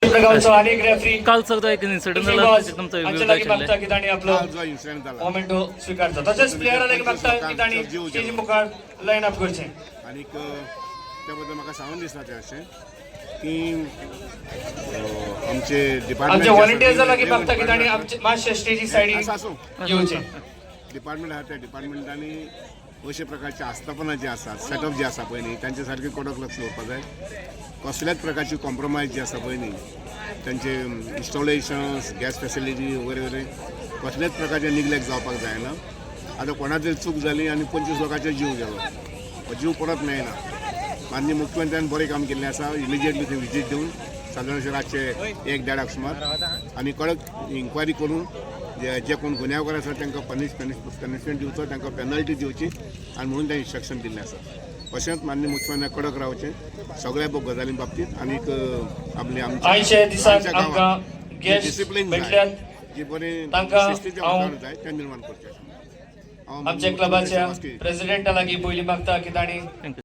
गावचो अनेक रेफरी कालचो जो एक इन्सिडंट जाला ताचेर तुमचो हांचे व्ह्यू जाय लागीं आशिल्ले. मागता की तांणी आपलो काल जो इन्सिडंट जाला मोमेंटो स्विकारचो. तशेंच प्लेयरा लागीं मागता की तांणी स्टेजी मुखार लायन अप करचें. आनीक त्या बद्दल म्हाका सांगून दिसता तें अशें की आमचे डिपार्टमेंट आमचे व्हॉलंटियर्सा लागीं मागता की तांणी आमचे मातशे स्टेजी सायडीक आसा आसूं येवचें. डिपार्टमेंट आहा त्या डिपार्टमेंटांनी अशे प्रकारची आस्थापनां जी आसात, सेटअप जे आसा पळय न्ही, तांचे सारकें कडक लक्ष दवरपाक जाय. कसल्याच प्रकारची कॉम्प्रोमायज जी आसा पळय न्ही, तांचे इन्स्टॉलेशन्स, गॅस फॅसिलिटी वगैरे वगैरे, कसल्याच प्रकारचे निग्लेक्ट जावपाक जायना. आतां कोणाची चूक जाली आनी 25 लोकांचो जीव गेलो, हो जीव परत मेळना. माननीय मुख्यमंत्र्यान बरें काम केल्लें आसा. इमिजिएटली थंय विजीट दिवन सादारण रातचे एक देडाक सुमार आनी कडक इन्क्वायरी करून जे जे कोण गुन्यांवकार आसा तांकां पनिशमेंट दिवचो, तांकां पेनल्टी दिवची आनी म्हणून तें इन्स्ट्रक्शन दिल्लें आसा. तशेंच माननीय मुख्यमंत्र्यान कडक रावचें सगळ्या गजालीं बाबतींत आनीक आपले आयच्या दिसाक आमच्या आमकां गांवांत जे गेस्ट डिसिप्लीन जाय, भेटल्यात. जे बरें तांकां शिस्तीचें हांव वातावरण जाय तें निर्माण करचें. हांव आमच्या मुख्यमंत्री क्लबाच्या शेबासकी प्रेसिडेंटा लागीं पयलीं मागता की तांणी thank you.